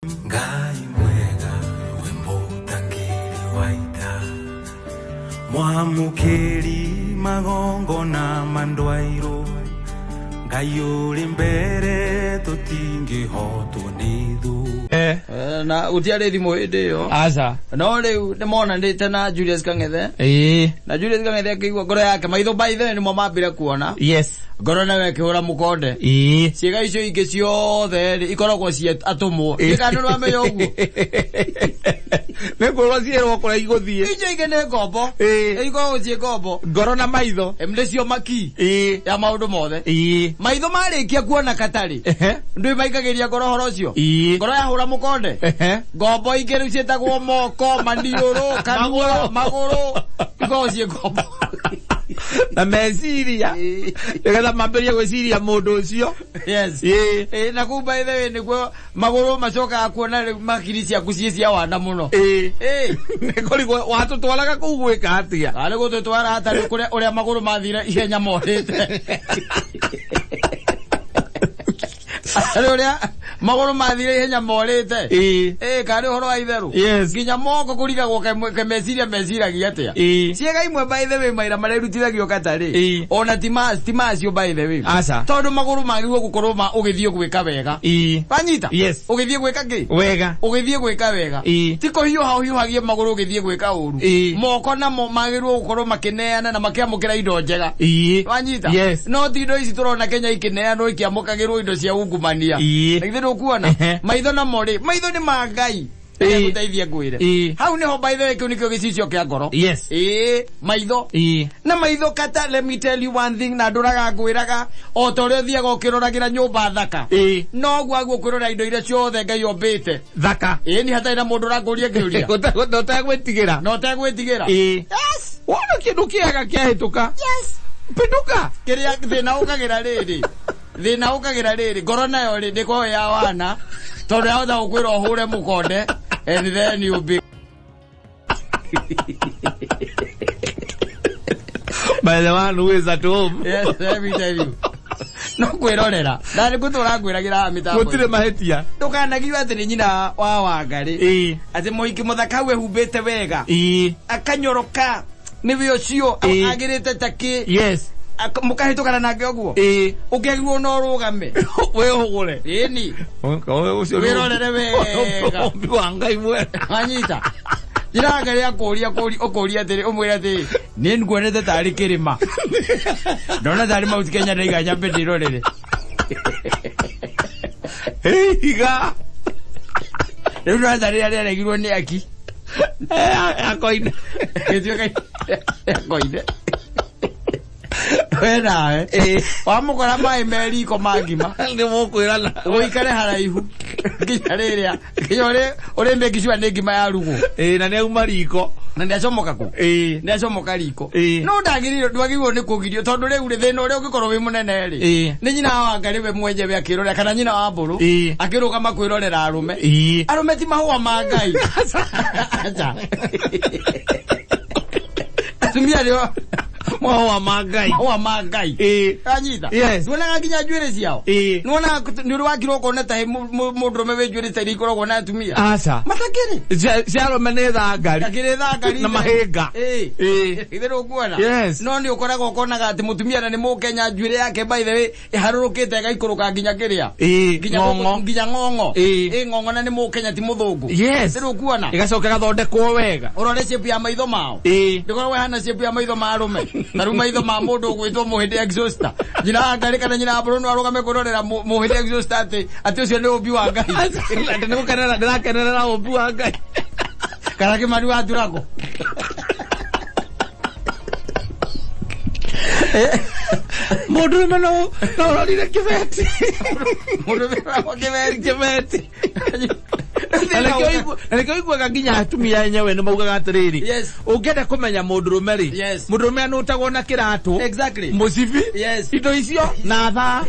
Ngai mwega we mũtangĩri wa ita, mwamũkĩri magongona ma ndwairũ, Ngai ũrĩ mbere tũtingĩhotwo nĩ thũ. Na gũtiarĩ thimũ hĩndĩ ĩyo. Aca. No rĩu nĩ monanĩte na Julius Kang'ethe. Na Julius Kang'ethe akĩigua ngoro yake, maitho by the way nĩmo mambire kuona. Ngoro nayo ĩkĩhũra mũkonde. Ciĩga icio ingĩ ciothe rĩ, ikoragwo ciĩ atũmwo. Kana nĩ ũramenya ũguo? Nĩ ngũrwo ciĩrwo kũrĩa igũthiĩ. Icio ingĩ nĩ ngombo. Ikoragwo ciĩ ngombo. Ngoro na maitho. Nĩcio maki ya maũndũ mothe. Maitho marĩkia kuona katarĩ. Ndũĩ maikagĩria ngoro ũhoro ũcio? Ngoro yahũra mũkonde. Ngombo ingĩ rĩu ciĩtagwo moko, maniũrũ, kanua, magũrũ. Ikoragwo ciĩ ngombo. Na meciria. Nĩgetha mambĩrĩrie gwĩciria mũndũ ũcio. Yes. Na kũu by the way nĩguo magũrũ macokaga kuona rĩu makiri ciaku ciĩ cia wana mũno. Nĩ kũrigwo watũtwaraga kũu gwĩka atĩa? Arĩ gũtũtwara hatarĩ kũrĩa ũrĩa magũrũ mathire ihenya morĩte. Arĩ ũrĩa magũrũ mathire ihenya morĩte. Karĩ ũhoro wa itherũ. Nginya moko kũrigagwo ke meciria meciragia atĩa. Ciĩga imwe by the way maira marerutithagio katarĩ. Ona ti macio by the way. Aca. Tondũ magũrũ magĩrĩirwo gũkorwo ma ũgĩthiĩ gwĩka wega. Wanyita? Yes. Ũgĩthiĩ gwĩka kĩ? Wega. Ũgĩthiĩ gwĩka wega. Ti kũhiũha ũhiũhagie magũrũ ũgĩthiĩ gwĩka ũru. Moko namo magĩrĩirwo gũkorwo makĩneana na makĩamũkĩra indo njega. Wanyita? Yes. No ti indo ici tũrona Kenya ikĩneanwo ikĩamũkagĩrwo indo cia ungumania. Na githĩ ndũkuona? Maitho namo rĩ, maitho nĩ ma Ngai. Gũteithia ngwĩre. Hau nĩho by the way kĩu nĩkĩo gĩcicio kĩa ngoro. Maitho. Na maitho kata, let me tell you one thing, na ndũraga ngwĩraga, o ta ũrĩa ũthiaga ũkĩroragĩra nyũmba thaka. Noguo aguo kwĩrora indo iria ciothe Ngai ombĩte. Thaka. Ni hatarĩ na mũndũ ũrakũria kĩũria. Ũtegwĩtigĩra. Na ũtegwĩtigĩra. Yes. Wona kĩndũ kĩega kĩahĩtũka. Yes. Pĩndũka. Kĩrĩa thĩna ũkagĩra rĩrĩ. Thĩna ũkagĩra rĩrĩ, ngoro nayo rĩ, ndĩkoragwo ya wana, tondũ yahota gũkwĩra ũhũre mũkonde, and then you be By the one who is at home. Yes, let me tell you. No kwĩrorera. Na nĩ ngũtũra ngwĩragĩra haha mĩtambo. Gũtirĩ mahĩtia. Ndũkanagio atĩ nĩ nyina wa Wangarĩ. Atĩ mũhiki mũthaka wehumbĩte wega. Akanyoroka. Nĩwe ũcio agĩrĩte ta kĩ. Yes. Mũkahĩtũkana nake ũguo. Ũkĩagĩrĩirwo no ũrũgame. Wĩhũgũre. Ĩni. Wĩrorere wega. Ũmbi wa Ngai mwega. Wanyita. Njĩra ya Ngai akũria ũkũria atĩrĩ, ũmwĩre atĩrĩ, niĩ nguonete tarĩ kĩrĩma. Ndona tarĩ Mount Kenya ndaiga nyambe ndĩrorere. Iga. Rĩu ndona tarĩ rĩrĩa rĩaregirwo nĩ aki. Akoine. Gĩtuĩka akoine. We nawe. Wamũkora maĩ me riko ma ngima. Nĩ mũkwĩrana. Ũikare haraihu. Nginya rĩrĩa, nginya ũrĩ make sure nĩ ngima yarugwo. Na nĩ auma riko. Na nĩ acomoka kũ? Nĩ acomoka riko. No ndwagĩrĩirwo nĩ kũgirio tondũ rĩu rĩ, thĩna ũrĩa ũngĩkorwo wĩ mũnene rĩ, nĩ nyina wa Wangarĩ we mwenyewe akĩrorera, kana nyina wa Mbũrũ, akĩrũgama kwĩrorera arũme. Arũme ti mahũa ma Ngai. Aca. Atumia nĩo Mahũa ma Ngai. Mahũa ma Ngai. Anyita. Yes. Nĩwonaga nginya njuĩrĩ ciao? Nĩwonaga nĩ ũrĩ wakira ũkona ta mũndũrũme wĩ njuĩrĩ ta iria ikoragwo na atumia? Aca. Matakĩrĩ. Cia arũme nĩ thangari. Akĩrĩ thangari. Na mahĩnga. Githĩ ndũkuona? Yes. No nĩ ũkoraga ũkonaga atĩ mũtumia na nĩ mũkenya njuĩrĩ yake by the way ĩharũrũkĩte ĩgaikũrũka nginya kĩrĩa? Nginya Ng'ong'o. nginya ng'ong'o. Ng'ong'o na nĩ mũkenya ti mũthũngũ. Yes. Githĩ ndũkuona? Ĩgacoka ĩgathondekwo wega. Ũrore shape ya maitho mao. Ndĩkoragwo ĩhana shape ya maitho ma arũme. Ta rĩu maitho ma mũndũ ũgwĩtwo Mũhĩndĩ Exhauster. Nyina wa Ngarĩ kana nyina wa Mbũrũ no arũgame kwĩrorera Mũhĩndĩ Exhauster atĩ ũcio nĩ ũmbi wa Ngai. Atĩ nĩ gũkenerera, ndĩrakenerera ũmbi wa Ngai. Kana Kĩmani wa Turago. Mũndũ ũrũme no ũrorire kĩbeti. Mũndũ ũrũme ũrorire kĩbeti. Kĩbeti. Na nĩkĩo iguaga nginya atumia enyewe nĩ maugaga atĩrĩrĩ, Yes. ũngĩenda kũmenya mũndũrũme rĩ, Yes. mũndũrũme anũtagwo na kĩratũ, Exactly. mũcibi, Yes. indo icio na thaa.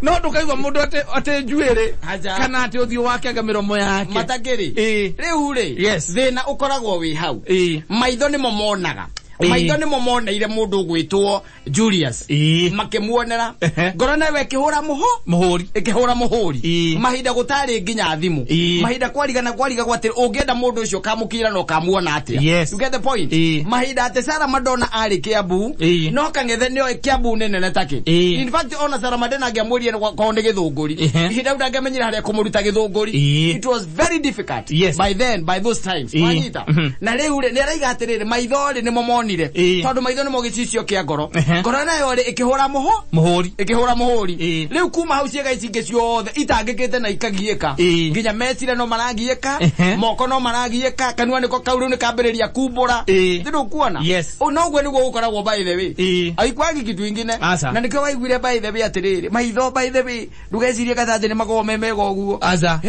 No ndũkaigua mũndũ atĩ njuĩrĩ Aja. kana atĩ ũthiũ wake anga mĩromo yake. Matakĩrĩ. Rĩu rĩ, Yes. thĩna ũkoragwo wĩ hau. Maitho nĩmo monaga. Maitho nĩmo moneire mũndũ ũgwĩtwo Julius. Makĩmuonera. Ngoro nayo ĩkĩhũra mũhũri. Ĩkĩhũra mũhũri. Mahinda gũtarĩ nginya thimũ. Mahinda kwarigana kwarigagwo atĩ ũngĩenda mũndũ ũcio ũkamũkinyĩra na ũkamuona atĩa. Yes. You get the point? Mahinda atĩ Sarah Madonna arĩ Kiambu, no Kang'ethe nĩoĩ Kiambu nĩ nene takĩ. In fact ona Sarah Madonna angĩamwĩrire korwo nĩ Gĩthũngũri, ihinda rĩu ndangĩamenyire harĩa kũmũruta Gĩthũngũri. It was very difficult. Yes. By then, by those times. Wanyita? Na rĩu rĩ, nĩ araiga atĩrĩrĩ, maitho rĩ nĩmo monire. Tondũ maitho nĩmo gĩcicio kĩa ngoro. Ngoro nayo rĩ ĩkĩhũra mũhũri. Ĩkĩhũra mũhũri. Rĩu kuma hau ciĩga ici ingĩ ciothe itangĩkĩte na ikagiĩka. Nginya meciria no maragiĩka, moko no maragiĩka, kanua nĩko kau rĩu nĩkambĩrĩria kumbũra. Nĩ ndũkuona? Yes. Noguo nĩguo gũkoragwo by the way. Aikwagi kitu ingine. Aca. Na nĩkĩo waiguire by the way atĩrĩrĩ, maitho by the way, ndũgecirie kata atĩ nĩ makoragwo me mega ũguo. Aca.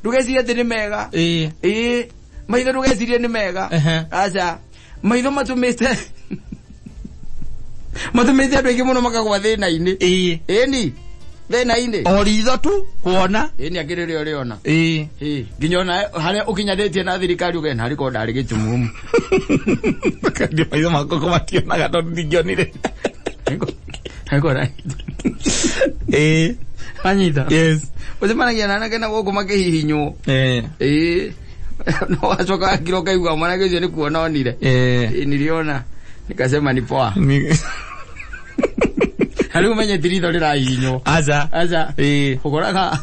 Ndũgecirie atĩ nĩ mega. Maitho ndũgecirie nĩ mega. Aca. Maitho matũmĩte andũ aingĩ mũno makagwa thĩna-inĩ. Ĩni thĩna-inĩ. O ritho tu kuona. Ĩni angĩ rĩrĩa ũrĩona. Nginya ona harĩa ũkinyanĩtie na thirikari ũgena harĩ korwo ndarĩ gĩtumumu. Kandi maitho makwa ko mationaga tondũ ndingĩonire. Anyita. Yes. Ũcemanagia na anake na gũkũ makĩhihinywo. No wacoka wakira ũkaigua mwanake ũcio nĩ kuona onire. Niliona nikasema ni poa. Rĩu ũmenye ti ritho rĩrahihinywo. Aca. Aca. Ũkoraga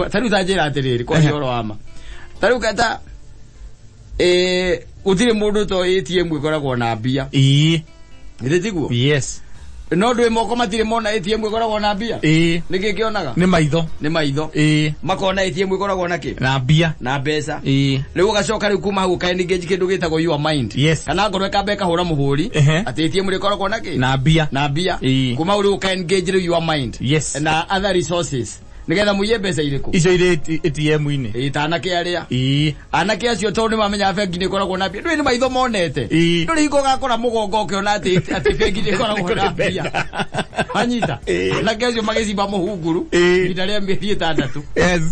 ta rĩu ta njĩra atĩrĩrĩ kwaria ũhoro wa ma. Ta rĩu kata gũtirĩ mũndũ ũtoĩ ATM ĩkoragwo na mbia. Githĩ tiguo? Yes. No ndũĩ moko matirĩ mona ATM ĩkoragwo na mbia? Nĩkĩ kĩonaga? Nĩ maitho. Nĩ maitho. Makona ATM ĩkoragwo na kĩ? Na mbia. Na mbeca. Rĩu ũgacoka rĩu kuma hau ũka engage kĩndũ gĩtagwo your mind. Yes. Kana ngoro ĩkamba ĩkahũra mũhũri atĩ ATM rĩkoragwo na kĩ? Na mbia. Na mbia. Kuma hau rĩu ũka engage rĩu your mind. Yes. Na other resources. Nĩgetha mũiye mbeca irĩkũ? Icio irĩ ATM-inĩ. Ta anake arĩa. Anake acio tondũ nĩmamenyaga bengi nĩ ĩkoragwo na mbia. Ndũĩ nĩ maitho monete. Ndũrĩ hingo ũgakora mũgongo ũkĩona atĩ bengi nĩ ĩkoragwo na mbia. Wanyita? Anake acio magĩcimba mũhunguru ihinda rĩa mĩeri 6. Yes.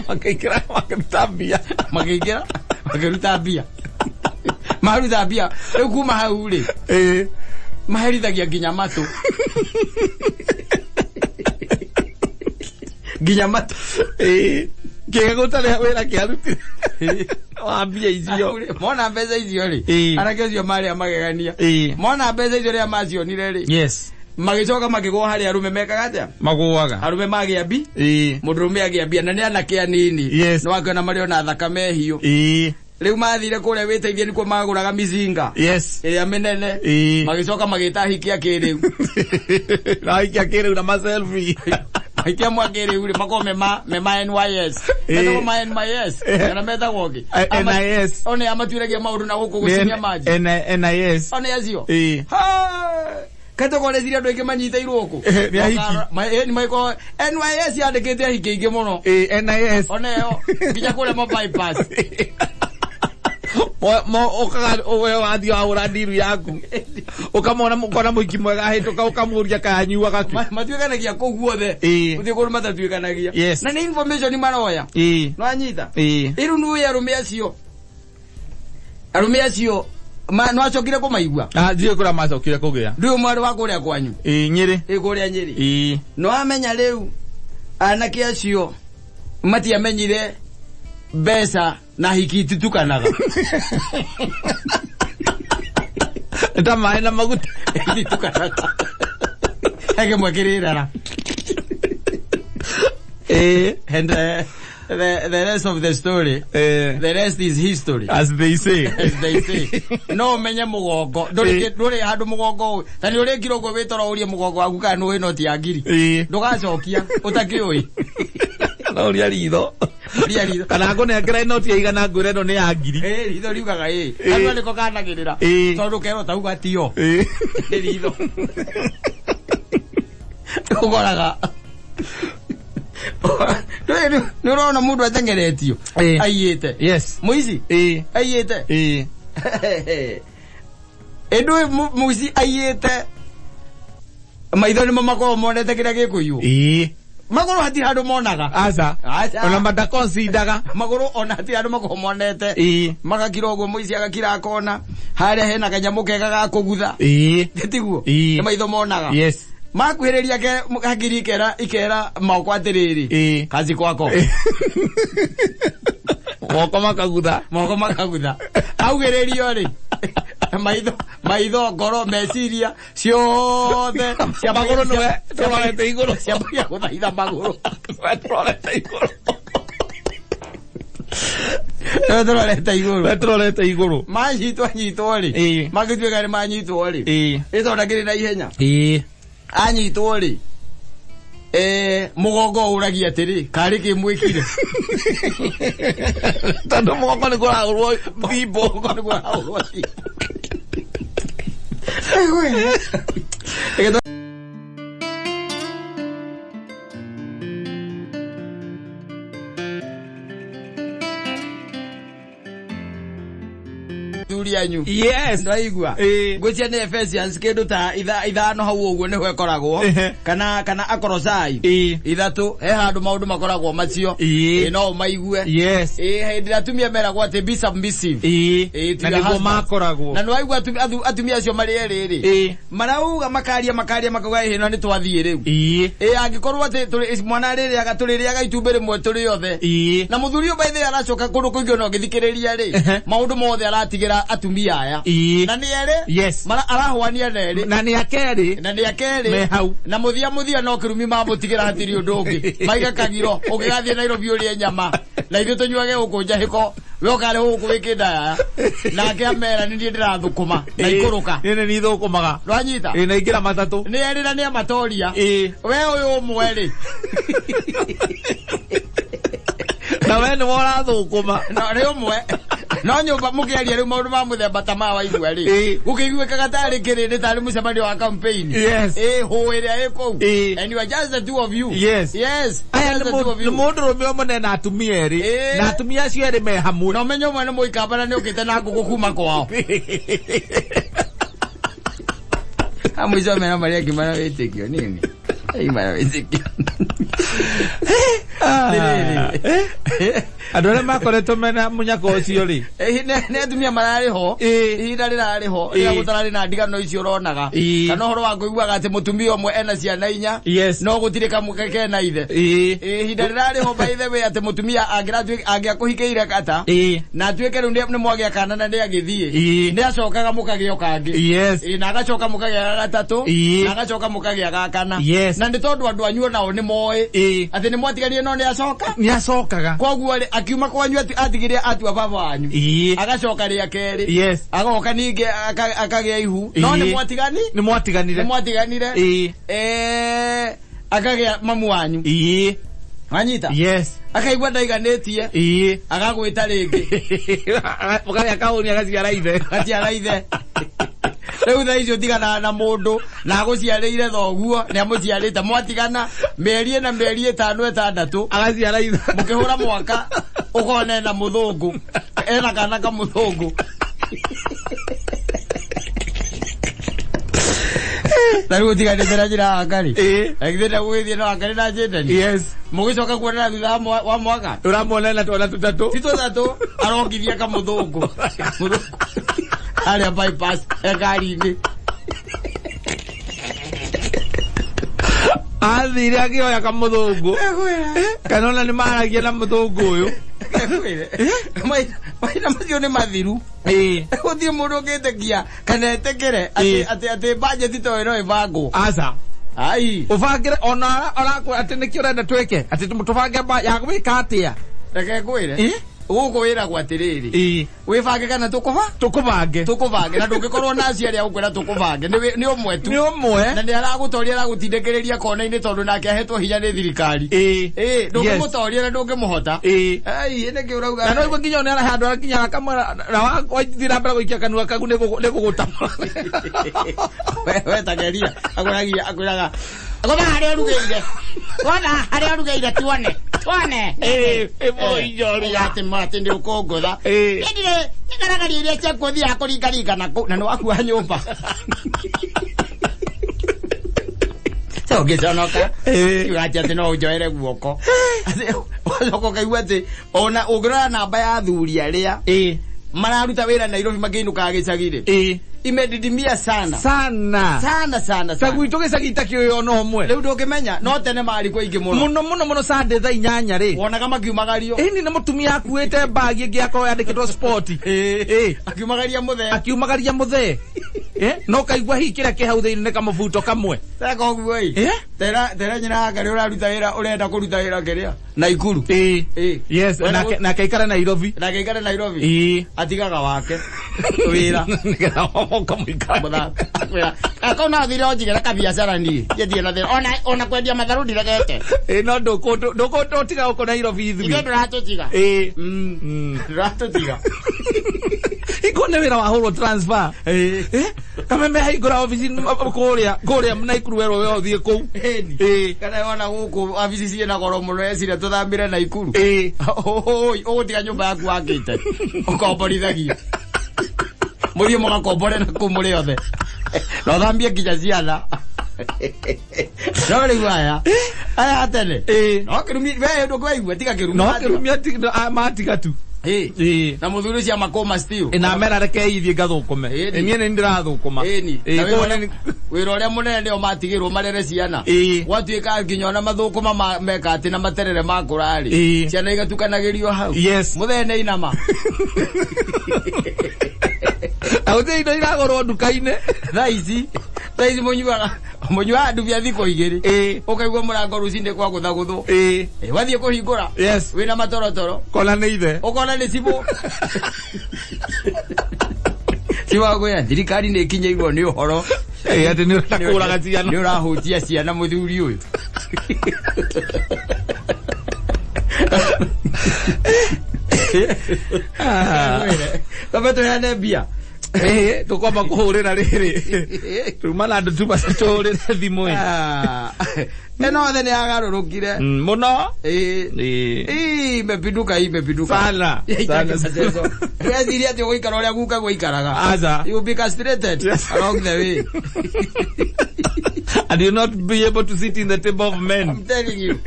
Makĩingĩra makĩruta mbia. Makĩingĩra makĩruta mbia. Maruta mbia. Rĩu kuma hau rĩ. Maherithagia nginya matũ. Nginya matũ. Kĩga gũtarĩ wĩra kĩarutire. Wa mbia icio. Mona mbeca icio rĩ. Anake acio marĩ a magegania. Mona mbeca icio rĩrĩa macionire rĩ. Yes. Magĩcoka makĩgũa harĩa arũme mekaga atĩa? Magũaga. Arũme magĩa mbi. Mũndũrũme agĩa mbia na nĩ anake anini. Yes. Nĩ wakĩona marĩ ona thakame hiũ. Rĩu mathire kũrĩa wĩteithie nĩkuo magũraga mizinga. Yes. Ĩrĩa mĩnene. Magĩcoka magĩta ahiki a kĩrĩu. Na ahiki a kĩrĩu na ma selfie. Ahiki amwe a kĩrĩu rĩ makoragwo me ma NYS. Metagwo ma NYS. Kana metagwo kĩ? NIS. One amatuĩragia maũndũ na gũkũ gũcinia maji. NIS. One acio. Kategore ciria andũ aingĩ manyitĩirwo kũ? Nĩ ahiki. Nĩ maiko NYS yandĩkĩte ahiki aingĩ mũno. NIS. One ĩyo nginya kũrĩa ma bypass. Ũkaga we wathiĩ wahũra ndiru yaku. Ũkamona ũkona mũiki mwega ahĩtũka ũkamũria kana anyuaga kĩ. Matuĩkanagia kũu guothe. Gũtirĩ kũndũ matatuĩkanagia. Yes. Na nĩ information maroya. Nĩwanyita? Rĩu nĩũĩ arũme acio. Arũme acio nĩwacokire kũmaigua? Ndiũĩ kũrĩa macokire kũgĩa. Ndũĩ mwarĩ wa kũrĩa kwanyu? Nyĩrĩ. Kũrĩa Nyĩrĩ. Nĩwamenya rĩu anake acio matiamenyire mbeca na hiki ititukanaga. Ta maĩ na maguta. Ititukanaga. He kĩmwe kĩrĩrara. And the rest of the story, the rest is history. As they say. As they say. No menye mũgongo. Ndũrĩ handũ mũgongo ũyũ. Ta nĩ ũrĩkire ũguo wĩtoro ũrie mũgongo waku kana nĩũĩ noti ya ngiri. Ndũgacokia ũtakĩũĩ. No ũria ritho. Ũria ritho. Kana ngũnengere noti ya igana ngwĩre ĩno nĩ ya ngiri. Ritho riugaga ĩ. Kanua nĩko kanagĩrĩra. Tondũ kerwo tauga tiyo. Nĩ ritho. Ũkoraga. Nĩ ũrona mũndũ ateng'eretio. Aiyĩte. Yes. Mũici. Aiyĩte. Ĩndũ mũici aiyĩte. Maitho nĩmo makoragwo monete kĩrĩa gĩkũiywo. Magũrũ hatirĩ handũ monaga. Aca. Ona matakonsidaga. Magũrũ ona hatirĩ handũ makoragwo monete. Magakira ũguo mũici agakira akona. Harĩa hena kanyamũ kega ga kũgutha. Tiguo? Nĩ maitho monaga. Yes. Makuhĩrĩria hakiri ikera moko atĩrĩrĩ. Kazi kwako. Moko makagutha. Moko makagutha. Augĩrĩrio rĩ. Maitho ngoro meciria ciothe cia magũrũ nĩwe tũrorete igũrũ. Ciambagia gũthaitha magũrũ. Nĩwe tũrorete igũrũ. Nĩwe tũrorete igũrũ. Nĩwe tũrorete igũrũ. Manyitwo anyitwo rĩ. Mangĩtuĩka nĩ manyitwo rĩ. Ĩ tondũ ndakĩrĩ na ihenya. Anyitwo rĩ. Mũgongo ũragia atĩrĩ, karĩ kĩ mwĩkire? Tondũ mũgongo nĩ kũrahũrwo thimbo. Mũgongo nĩ kũrahũrwo thimbo. Anyu. Yes. Ndaigua. Ngwĩciria nĩ Ephesians kĩndũ ta ithano hau ũguo nĩho ĩkoragwo. Kana Akolosai. Ithatũ he handũ maũndũ makoragwo macio. No ũmaigue. Yes. Hĩndĩ ĩrĩa atumia meragwo atĩ be submissive. Na nĩguo makoragwo. Na nĩwaigua atumia acio marĩ erĩ rĩ. Marauga makaria makauga ĩno nĩ twathiĩ rĩu. Angĩkorwo atĩ mwana arĩrĩaga tũrĩrĩaga itumbĩ rĩmwe tũrĩ othe. Na mũthuri ũyũ by the way aracoka kũndũ kũingĩ ona ũngĩthikĩrĩria rĩ. Maũndũ mothe aratigĩra atumia aya. Na nĩ erĩ. Yes. Arahwania na erĩ. Na nĩ akerĩ. Na nĩ akerĩ. Me hau. Na mũthia no kĩrumi mamũtigĩra hatirĩ ũndũ ũngĩ. Maiga kagiro ũngĩgathiĩ Nairobi ũrĩe nyama. Na ithuĩ tũnyuage gũkũ njahĩko. We ũkarĩ gũkũ wĩkĩnda yaya. Nake amera nĩ niĩ ndĩrathũkũma na ikũrũka. Nĩ nĩ thũkũmaga. Ndwanyita? Na ingĩra matatũ. Nĩ erĩ na nĩ amatoria. We ũyũ ũmwe rĩ. Na we nĩwe ũrathũkũma. No nĩ ũmwe. No nyũmba mũkĩaria rĩu maũndũ ma mũthemba ta ma waigua rĩ. Gũkĩiguĩkaga tarĩ kĩrĩndĩ tarĩ mũcemanio wa campaign. Yes. Hũ ĩrĩa ĩ kũu. And you are just the two of you. Yes. Yes. Aya nĩ mũndũrũme ũmwe na atumia erĩ. Na atumia acio erĩ me hamwe. Na ũmenye ũmwe nĩ mũikamba na nĩ ũkĩte na ngũkũ kuma kwao. Amũico mena marĩa angĩ mara wĩtĩkio nini. Mara wĩtĩkio. Andũ arĩa makoretwo mena mũnyaka ũcio rĩ. Nĩ atumia mararĩ ho. Ihinda rĩrarĩ ho. Rĩrĩa gũtararĩ na ndigano icio ũronaga. Kana ũhoro wa kũiguaga atĩ mũtumia ũmwe ena ciana inya. No gũtirĩ kamwe kena ithe. Ihinda rĩrarĩ ho by the way atĩ mũtumia angĩakũhikĩire kata. Na atuĩke rĩu nĩ mwagĩa kana na nĩ agĩthiĩ. Nĩ acokaga mũkagĩa kangĩ. Na agacoka mũkagĩa gatatũ. Na agacoka mũkagĩa ga kana. Na nĩ tondũ andũ anyu onao nĩ moĩ. Atĩ nĩ mwatigarire no nĩ acoka. Nĩ acokaga. Koguo rĩ akiuma kwanyu atigire atua baba wanyu. Agacoka rĩa kerĩ. Agoka ningĩ akagĩa ihu. No nĩ mwatigani? Nĩ mwatiganire. Nĩ mwatiganire. Akagĩa mamu wanyu. Wanyita? Yes. Akaigua ndaiganĩtie. Agagwĩta rĩngĩ. Mũkagĩa kaũni agaciara ithe. Agaciara ithe. Rĩu thaa icio tigana na mũndũ na agũciarĩire thoguo nĩ amũciarĩte mwatigana mĩeri ĩna mĩeri ĩtano ĩtandatũ agaciara ithe mũkĩhũra mwaka ũkona ena mũthũngũ ena kana kamũthũngũ. Na rĩu ũtiganĩte na njĩra ya Ngai. Na githĩ ndagũgĩthiĩ na Ngai na njĩndani. Yes. Mũgĩcoka kuonana thutha wa mwaka. Ũramuona na twana tũtatũ. Ti tũtatũ arongithia kamũthũngũ. Harĩa bypass ngari-inĩ. Athire akĩoya kamũthũngũ. Kana ona nĩ maragia na mũthũngũ ũyũ. Mahinda macio nĩ mathiru. Gũtirĩ mũndũ ũngĩtĩkia kana etĩkĩre atĩ budget to ĩno ĩbangwo. Aca. Ai. Ũbangĩre ona ũrakwĩra atĩ nĩkĩo ũrenda twĩke atĩ tũbange ya gwĩka atĩa. Reke ngwĩre. Gũkũ wĩragwo atĩrĩrĩ. Wĩbange kana tũkũba? Tũkũbange. Tũkũbange na ndũngĩkorwo na aciari a gũkwĩra tũkũbange. Nĩ ũmwe tu. Nĩ ũmwe. Na nĩ aragũtoria aragũtindĩkĩrĩria kona-inĩ tondũ nake ahetwo hinya nĩ thirikari. Ndũngĩmũtoria na ndũngĩmũhota. Ai, nĩkĩ ũrauga? Na no igua nginya nĩ arahe andũ arakinya akamwĩra na wathiĩ na mbere gũikia kanua kagu nĩ gũgũtama. We tageria akwĩragia akwĩraga goma harĩa ũrugĩire. Wona harĩa ũrugĩire tuone. Tuone. Atĩ atĩ nĩ ũkũngũtha. Ndirĩ ngaragaria iria ciaku ũthiaga kũringaringa na kũu na nĩ wakua nyũmba. Ũngĩconoka ũgati atĩ no ũnjoere guoko. Ũgacoka ũkaigua atĩ ona ũngĩrora namba ya athuri arĩa Mararuta wĩra Nairobi makĩinũkaga gĩcagi rĩ, imedidimia sana sana sana sana ta sana. gwitũ gĩcagi itakĩũĩ ona ũmwe. Rĩu ndũngĩmenya, no tene marĩ kwa aingĩ mũno. Mũno mũno mũno, Sunday thaa 8 rĩ, wonaga makiumagario. Ĩni nĩ mũtumia akuĩte mbagi ĩngĩ akorwo yandĩkĩtwo sport. Akiumagaria mũthee. Akiumagaria mũthee. No kaigua hihi kĩrĩa kĩ hau thĩinĩ nĩ kamũbuto kamwe. Teka ũguo ĩ. Tera tera nyina yake rĩ, ũraruta wĩra, ũrenda kũruta wĩra kĩrĩa Naikuru. Yes. Wenda Nake aikare Nairobi. Nake aikare Nairobi. Atigaga wake wĩra. Nĩgetha ũkamũikara. Akau no thire onjigĩre kabiacara niĩ njethiĩ na thĩna ona kwendia matharũ ndiregete. Ĩ, no ndũkũtiga gũkũ Nairobi ithuĩ ithuĩ. Ndũratũtiga. Ndũratũtiga. Iko nĩ wĩra wahũrwo transfer. Kameme hahingũra obici kũrĩa Naikuru, werwo we ũthiĩ kũu. Ĩni. Kana wona gũkũ wabici ciĩna goro mũno, ecira tũthambĩre Naikuru. Ũĩ, ũgũtiga nyũmba yaku wakĩte ũkomborithagia, mũthiĩ mũgakombore na kũu mũrĩ othe na ũthambie nginya ciana. No rĩu aya atene no kĩrumi we ndũkwaigua, tiga kĩrumi. No kĩrumi matiga tu. Na mũthuri ũcio amakũma still. Na mera reke ithiĩ ngathũkũme. Ĩni. Niĩ nĩ ndĩrathũkũma. Ĩni. Na Kũu wĩra ũrĩa mũnene nĩo matigĩrwo marere ciana. Gwatuĩka nginya ona mathũkũma meka atĩ na materere makũra rĩ, ciana igatukanagĩrio hau. Mũthee nĩ inama. Na gũtirĩ indo iragũrwo nduka-inĩ. Thaa ici mũnyuaga ndubia thikũ 2, ũkaigua mũrango rũcinĩ kwa gũthagũthwo. Wathiĩ kũhingũra, wĩna matorotoro. Kona nĩ ithe. Ũkona nĩ cibũ ciwagwĩra thirikari nĩ ĩkinyĩirwo nĩ ũhoro. Atĩ nĩ ũrenda kũũraga ciana. Nĩ ũrahutia ciana mũthuri ũyũ. Kambe tũheane mbia. Tũkwamba kũhũrĩra rĩrĩ tuma na andũ tuma tũhũrĩre thimũ ĩ. Ah, ĩno othe nĩ yagarũrũkire. Mũno. Ĩ, imepinduka, imepinduka Sana, sana. Weciria atĩ ũgũikara ũrĩa guka gũikaraga. Aca. You will be castrated along the way. And you not be able to sit in the table of men. I'm telling you.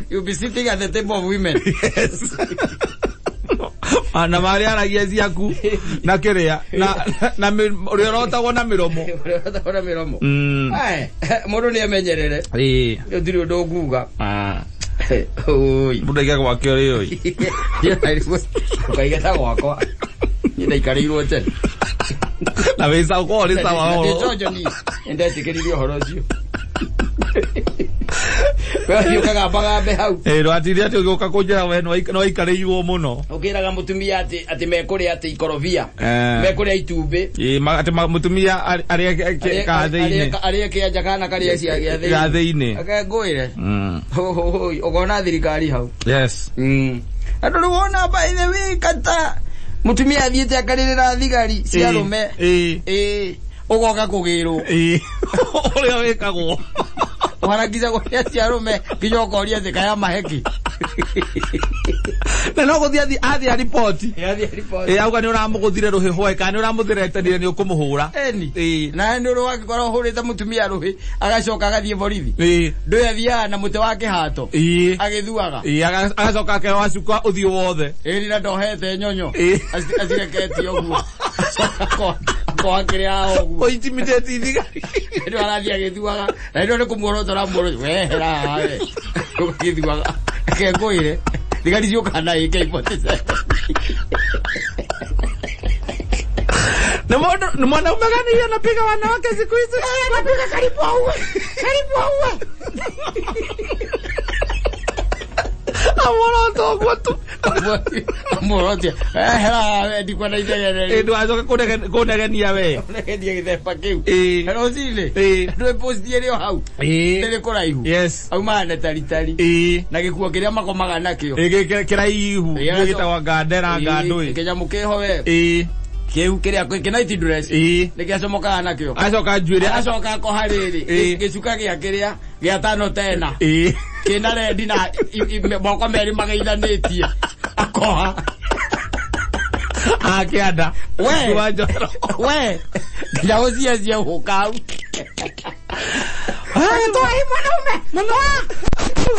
You'll be sitting at the table of women. Yes. Na marĩa aragia ciaku na kĩrĩa na ũrĩa ũrotagwo na mĩromo. Ũrĩa ũrotagwo na mĩromo. Ae, mũndũ nĩ emenyerere. Gũtirĩ ũndũ ũnguga. Oi. Mũndũ aige gwake ũrĩ oi. Ũkaigata gwakwa. Niĩ ndaikarĩirwo tene. Na wĩ sawa, ũkorwo ũrĩ sawa. Na ndĩ njonjo niĩ. Nĩndetĩkĩririe ũhoro ũcio. We ũthiĩ ũkagambagambe hau. Ndwatinde atĩ ũgĩũka kũnjĩra we nĩwaikarĩirwo mũno. Ũkĩraga mũtumia atĩ mekũrĩa atĩ ikorobia. Mekũrĩa itumbĩ. Atĩ mũtumia arĩe gathĩ-inĩ. Arĩe kĩanja kana karĩe cia gĩathĩ-inĩ. Gĩathĩ-inĩ. Reke ngwĩre. Ũkona thirikari hau. Andũ rĩu wona, by the way, kata mũtumia athiĩte akarĩrĩra thigari cia arũme. Ũgoka kũgĩrwo. Ũrĩa wĩkagwo. Ũharangicagwo nĩ acio arũme nginya ũkoria atĩ kaya maheki. Na no gũthiĩ athiĩ aripoti. Athiĩ aripoti. Auga nĩ ũramũgũthire rũhĩ hwaĩ kana nĩ ũramũthĩretanire nĩ ũkũmũhũra. Eni. Na nĩ ũrĩ wagĩkorwo ũhũrĩte mũtumia rũhĩ agacoka agathiĩ borithi. Ndũĩ athiaga na mũtĩ wa kĩhato. Agĩthuaga. Agacoka akeoa cuka ũthiũ wothe. Ĩni, na ndohete nyonyo. Acireketie ũguo. Akoha kĩrĩa ũguo. Ũintimidate thigari. Nĩ arathiĩ agĩthuaga. Na nĩ kũmuorota ũramuorota. Wehera haha we. Ũgĩthuaga. Reke ngwĩre. Thigari ciũkaga na AK47. Na mũndũ nĩ mwanaume gani hiyo anapiga wanawake siku hizi? Anapiga karibu auwe. Karibu auwe. Amuorota ũguo tu. Amuorotia. Wehera haha we, ndikwenda inegene. Ndũgacoke kũnegenia we. Kũnegenia gĩthemba kĩu. Rũcinĩ. Ndũĩ post ĩrĩ o hau. Ĩrĩ kũraihu. Aumaga na taritari. Na gĩkuo kĩrĩa makomaga nakĩo. Kĩraihu. Gĩtagwo ngandera ngandũĩ. Kĩnyamũ kĩho we. Kĩu kĩrĩa kĩ night dress. Nĩkĩacomokaga nakĩo. Acoka njuĩrĩ. Agacoka akoha rĩrĩ. Gĩcuka gĩa kĩrĩa gĩa tano tena. Kĩna rendi na moko merĩ mageithanĩtie. Akoha. Akĩanda. We. Wa njoro. We. Nginya ũciacie ũkau. Toa hii mwanaume. Toa.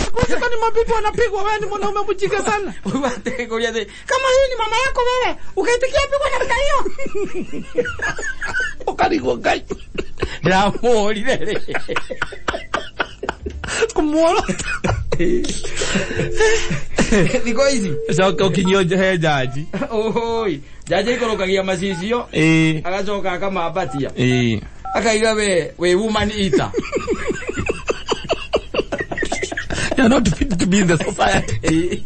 Siku hizi kwani mabibi wanapigwa? Wewe ni mwanaume mjinga sana. Atĩ atĩ kama huyu ni mama yako wewe, ukaitikia pigwa namna hiyo? Ũkarigwo Ngai. Ndĩramũhũrire rĩ. Kũmuorota. Thikũ ici. Coka ũkinyio he jaji. Oi, jaji aikũrũkagia macicio agacoka akamambatia. Akaiga we we woman eater. You're not fit to be in the society.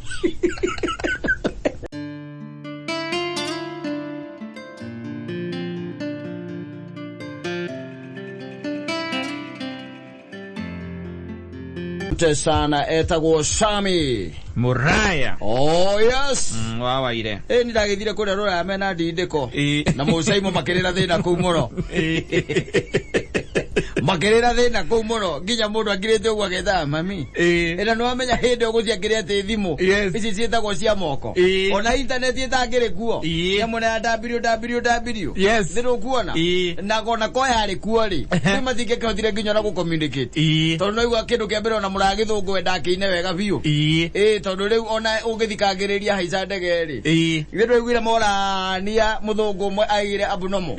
Te sana etagwo Sami. Muraya. Oh yes. Wa waire. Ĩ nĩ ndagĩthire kũrĩa rũraya mena ndindĩko na mũcaimo makĩrĩra thĩna kũu mũno. Makĩrĩra thĩna kũu mũno nginya mũndũ akirĩte ũguo agethaga mami. Ĩna nĩ wamenya hĩndĩ ĩyo gũtiakĩrĩ atĩ thimũ ici ciĩtagwo cia moko ona intaneti ĩtangĩrĩ kuo nyamũ ya www. Yes. Nĩ rũkuona na ona ko yarĩ kuo rĩ rĩu matingĩkĩhotire nginya ona gũ-communicate tondũ no igua kĩndũ kĩa mbere ona mũragĩthũngũ we ndakĩine wega biũ. Ĩ tondũ rĩu ona ũngĩthikangĩrĩria haica ndege rĩ ithuĩ twaiguire morania mũthũngũ ũmwe aigire abnormal.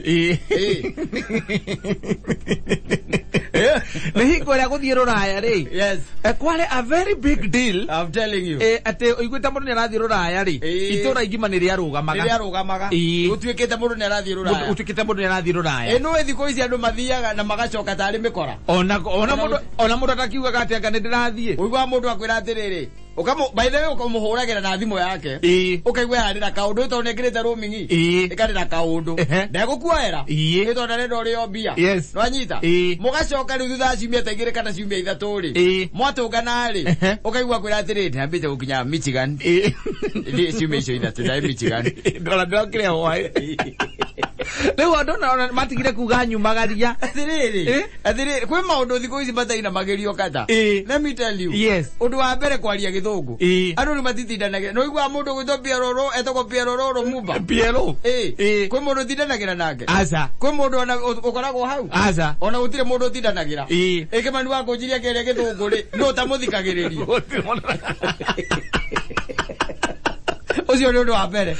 Nĩ hingo ĩrĩa gũthiĩ rũraya rĩ. Yes. Kwarĩ a very big deal. I'm telling you. Atĩ ũiguĩte mũndũ nĩ arathiĩ rũraya rĩ, itũra igima nĩ rĩarũgamaga. Nĩ rĩarũgamaga. Gũtuĩkĩte mũndũ nĩ arathiĩ rũraya. Gũtuĩkĩte mũndũ nĩ arathiĩ rũraya. Ĩ nũĩ thikũ ici andũ mathiaga na magacoka tarĩ mĩkora. Ona mũndũ atakiugaga atĩ anga nĩ ndĩrathiĩ. Ũiguaga mũndũ akwĩra atĩrĩrĩ, by the way ũkamũhũragĩra na thimũ yake. Ũkaigua yarĩra kaũndũ tondũ nĩekĩrĩte roaming. Ĩkarĩra kaũndũ. Ndegũkuoera. Ĩ tondũ arenda ũrĩo mbia. Yes. Nĩwanyita? Mũgacoka rĩu thutha wa ciumia ta igĩrĩ kana ciumia ithatũ rĩ. Mwatũngana rĩ. Ũkaigua akwĩra atĩrĩrĩ, ndĩrambĩte gũkinya Michigan. Thiĩ ciumia icio ithatũ ndarĩ Michigan. Ndora ndĩrokire hwaĩ. Rĩu andũ ona matigire kuga nyumagaria. Atĩrĩrĩ, atĩrĩrĩ, kwĩ maũndũ thikũ ici matainamagĩrio kata. Let me tell you. Yes. Ũndũ wa mbere kwaria gĩthũngũ. Andũ nĩ matitindanagĩra. Nĩ ũiguaga mũndũ ũgwĩtwo Pierro etagwo Pierro Lumumba. Pierro. Kwĩ mũndũ ũtindanagĩra nake. Aca. Kwĩ mũndũ ona ũkoragwo hau. Aca. Ona gũtirĩ mũndũ ũtindanagĩra. Ĩ Kĩmani wa kũnjiria kĩaria gĩthũngũ rĩ, nũ ũtamũthikagĩrĩria? Ũcio nĩ ũndũ wa mbere.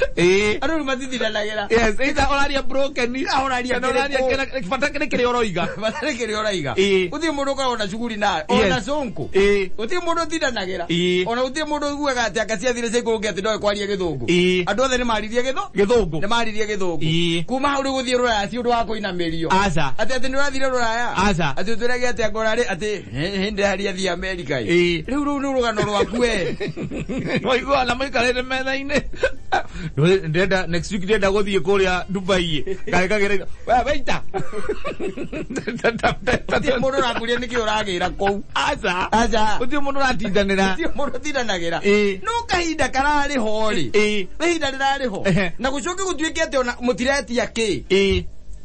Andũ nĩ matitindanagĩra. Yes, either ũraria broken, ũraria kĩrĩkũ. Bata nĩ kĩrĩa ũroiga. Bata nĩ kĩrĩa ũroiga. Gũtirĩ mũndũ ũkoragwo na cuguri nawe. Ona cũnkũ. Gũtirĩ mũndũ ũtindanagĩra. Ona gũtirĩ mũndũ ũiguaga atĩ anga ciathire cia ikũrũke atĩ ndoĩ kwaria gĩthũngũ. Andũ othe nĩ maririe gĩthũngũ. Nĩ maririe gĩthũngũ. Kuma hau rĩu gũthiĩ rũraya ti ũndũ wa kũinamĩrio. Aca. Atĩ atĩ nĩ ũrathire rũraya. Aca. Atĩ ũtwĩrage atĩ anga ũrarĩ atĩ hĩndĩ harĩa athiĩ Amerika. Rĩu rũu nĩ rũgano rwaku we. Waigua na maikarĩte metha-inĩ. Ndĩrenda next week ndĩrenda gũthiĩ kũrĩa Dubai. Ngagĩkagĩra. We waita. Gũtirĩ mũndũ ũrakũria nĩkĩ ũragĩra kũu. Aca. Aca. Gũtirĩ mũndũ ũratindanĩra. Gũtirĩ mũndũ ũtindanagĩra. No kahinda kararĩ ho rĩ. Nĩ ihinda rĩrarĩ ho. Na gũcoke gũtuĩke atĩ ona mũtiretia kĩ.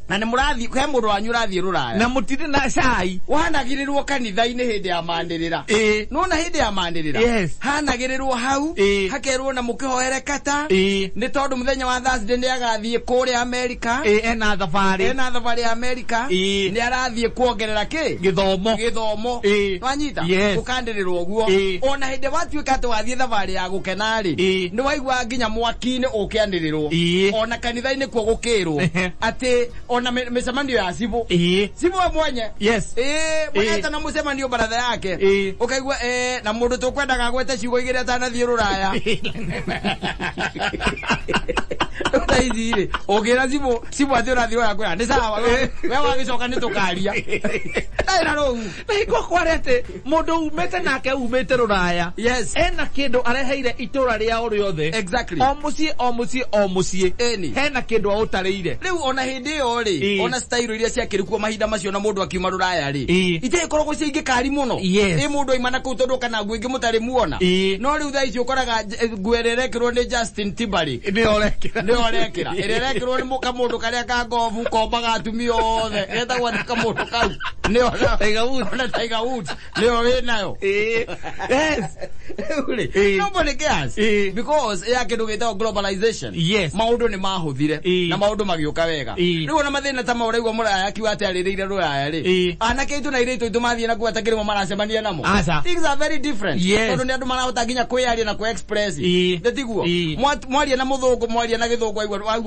Na nĩ mũrathiĩ he mũndũ wanyu ũrathiĩ rũraya. Na mũtirĩ na cai. Wanagĩrĩrwo kanitha-inĩ hĩndĩ ya manĩrĩra. Nĩwona hĩndĩ ya manĩrĩra? Yes. Hanagĩrĩrwo hau. Hakerwo na mũkĩhoere kata. Nĩ tondũ mũthenya wa Thursday nĩ agathiĩ kũrĩa America. Ena thabarĩ. Ena thabarĩ ya America. Nĩ arathiĩ kuongerera kĩ? Gĩthomo. Gĩthomo. Wanyita? Yes. Gũkandĩrĩrwo ũguo. Ona hĩndĩ watuĩka atĩ wathiĩ thabarĩ ya gũkena rĩ. Nĩ waigua nginya mwaki-inĩ ũkĩanĩrĩrwo. Ona kanitha-inĩ kuo gũkĩrwo. Atĩ ona mĩcemanio ya cibũ. Cibũ we mwenye. Yes. Mũgeta na mũcemanio baratha yake. Ũkaigua na mũndũ tũkwendaga agwete ciugo igĩrĩ atanathiĩ rũraya. Thaa ici rĩ, ũngĩra cibũ, cibũ atĩ ũrathiĩ rũraya kwĩra, nĩ sawa, we wagĩcoka nĩ tũkaria. Ndarĩ na rũu. Na hingo kware atĩ mũndũ umĩte nake umĩte rũraya. Yes. Ena kĩndũ areheire itũra rĩao rĩothe. Exactly. O mũciĩ, o mũciĩ, o mũciĩ. Ĩni. Hena kĩndũ aũtarĩire. Rĩu ona hĩndĩ ĩyo rĩ, ona style iria ciakĩrĩ kuo mahinda macio na mũndũ akiuma rũraya rĩ, itigĩkoragwo cia ingĩ kari mũno. Yes. Ĩ mũndũ aima na kũu tondũ kana nguo ingĩ mũtarĩ muona. No rĩu thaa ici ũkoraga nguo ĩrĩa ĩrekĩrwo nĩ Justin Timberlake. Nĩyo ũrekĩra. Nĩyo ũrekĩra. Ũrekĩra ĩrĩa ĩrekĩrwo nĩ kamũndũ karĩa ka ngobu kombaga atumia othe, getagwo atĩ kamũndũ kau nĩo Tiger Woods. Ona Tiger Woods nĩyo wĩnayo. Ĩĩ. Yes. Rĩu rĩ, nobody cares because ya kĩndũ gĩtagwo globalization. Maũndũ nĩ mahũthire na maũndũ magĩũka wega. Rĩu ona mathĩna ta mau ũraigua mũraya akiuga atĩ arĩrĩire rũraya rĩ, anake aitũ na airĩtu aitũ mathiĩ na kuo atakĩrĩmo maracemania namo. Aca. Things are very different. Tondũ nĩ andũ marahota nginya kwĩyaria na kũ-express. Nĩ tiguo? Mwaria na mũthũngũ, mwaria na gĩthũngũ, aigua aigua.